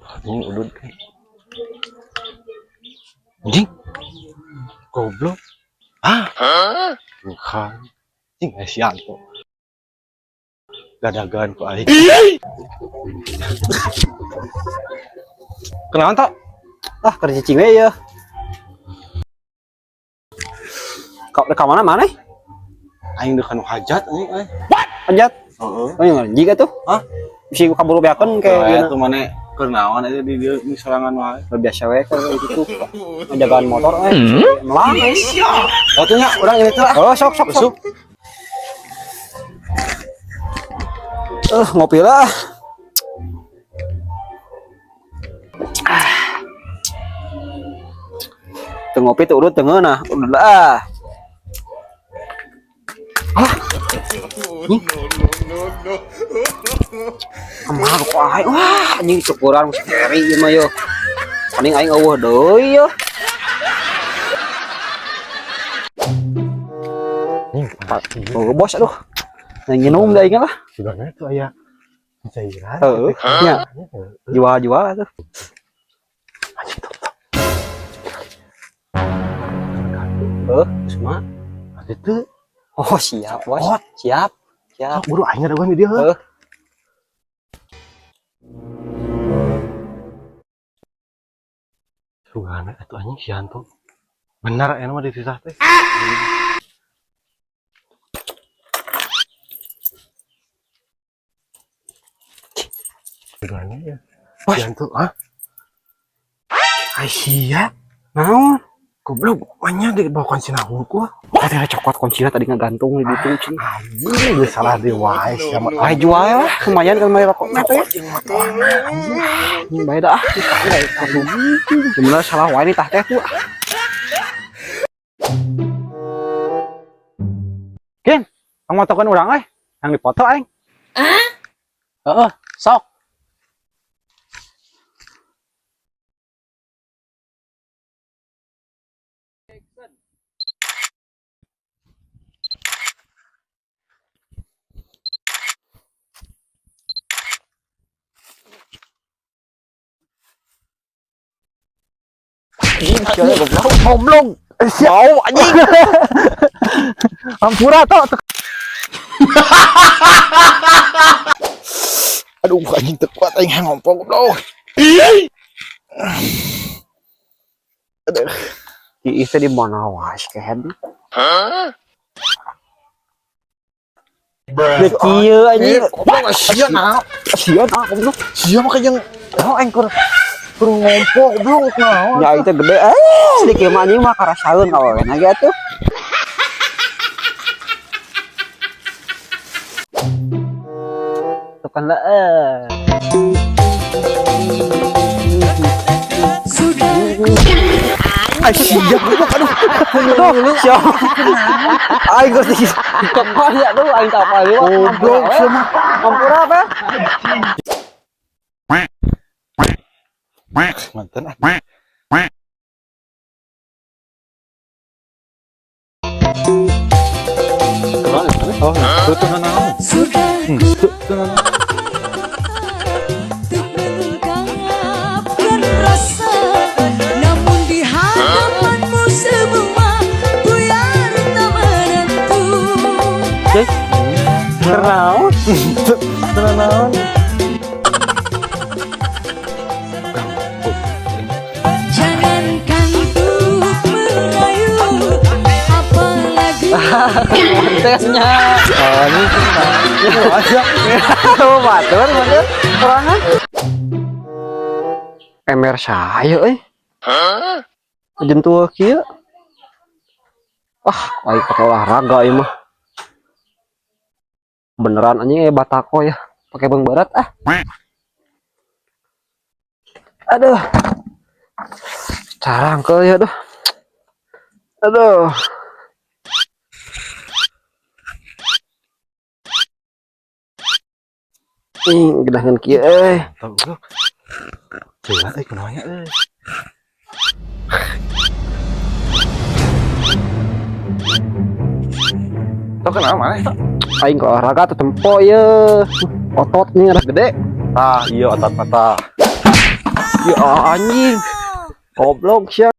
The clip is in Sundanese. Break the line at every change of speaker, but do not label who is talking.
Anjing udud. Anjing. Goblok. Ah. Bukan. Anjing si Anto. Gadagan ku aing. Kenalan tak?
Ah, kerja cicing we ya. Kau ka mana mana?
Aing deuk kanu hajat anjing euy.
Hajat.
Heeh.
Oh, yang jika tuh.
Hah?
Bisi kaburu beakeun kayak
Kayak
gitu.
tuh mana keur naon eta di dieu di sorangan wae.
Biasa we kalau gitu. Ngajagaan motor eh. Melang eh.
Oh tuh nya urang ini tuh ah.
Oh, sok sok sok. Ngopi lah. Ah. Teu ngopi tuh urut teu ngeunah. Udah lah. Ah. Nih. Kemana kok aing? Wah, anjing syukuran mesti ieu mah yo. Paling aing eueuh deui yo. Oh, bos aduh. Yang nginum da ingat lah.
Sugana tuh aya cairan.
Heeh, nya. Jual-jual tuh.
Anjing tuh.
Heeh, semua.
Ada tuh.
Oh, siap, bos. Siap. Siap.
Sok buru aing ada di dieu.
Heeh.
Sugana atuh anjing si Anto. Benar aya mah ditisah teh. Sugana ya. Si Anto, hah? Ai sia.
Naon?
Goblok, nya dibawa kunci hungkul.
Tadi cokot kuncinya tadi ngegantung di ditu cing.
Anjing, geus salah deui wae sia mah.
Ayo jual lah, lumayan kan bayar rokok teh. Anjing bae dah. Aduh, sebenarnya salah wae nih tah teh tuh. Kin, kamu motokeun urang euy, yang dipoto aing.
Heeh, sok.
Goblok. Mau anjing.
Ampura tok.
Aduh, anjing teu kuat aing ngompol goblok. Aduh.
Ieu teh di mana wae kehed. Hah? Kieu anjing.
Goblok sia nah.
Sia ah goblok.
Sia mah jeung oh aing keur keur ngompol goblok naon.
Ya itu gede sedikit mah anjing mah karasaeun ka awewe ge atuh. Tuh kan lah.
Ai sia goblok aduh.
Aduh, siapa? Aing geus di tempat ya tuh aing tak apa
Goblok sia mah.
Ampura apa?
Mantan ah.
Oh, tuh naon?
Sudah
Tuh naon?
untuk mengungkapkan rasa, namun di hadapanmu semua buyar tak menentu.
Kenaon?
Tuh naon.
Jangankan untuk merayu, apalagi
Tesnya.
Oh, aja.
Tuh batur batur sorangan. Ember saya euy. Jentuh kieu. Wah, aing pakai olahraga ieu mah. Beneran anjing batako ya. Pakai beng berat ah. Aduh. Carangkel ya aduh. Aduh. Ih, gedahan kieu euy.
Tahu goblok. Jelas euy kunaon nya euy.
Tok kenapa maneh tok?
Aing ke olahraga tuh tempo ye. Otot nih rada gede.
Tah, iya otot mata.
Ya anjing. Goblok sia.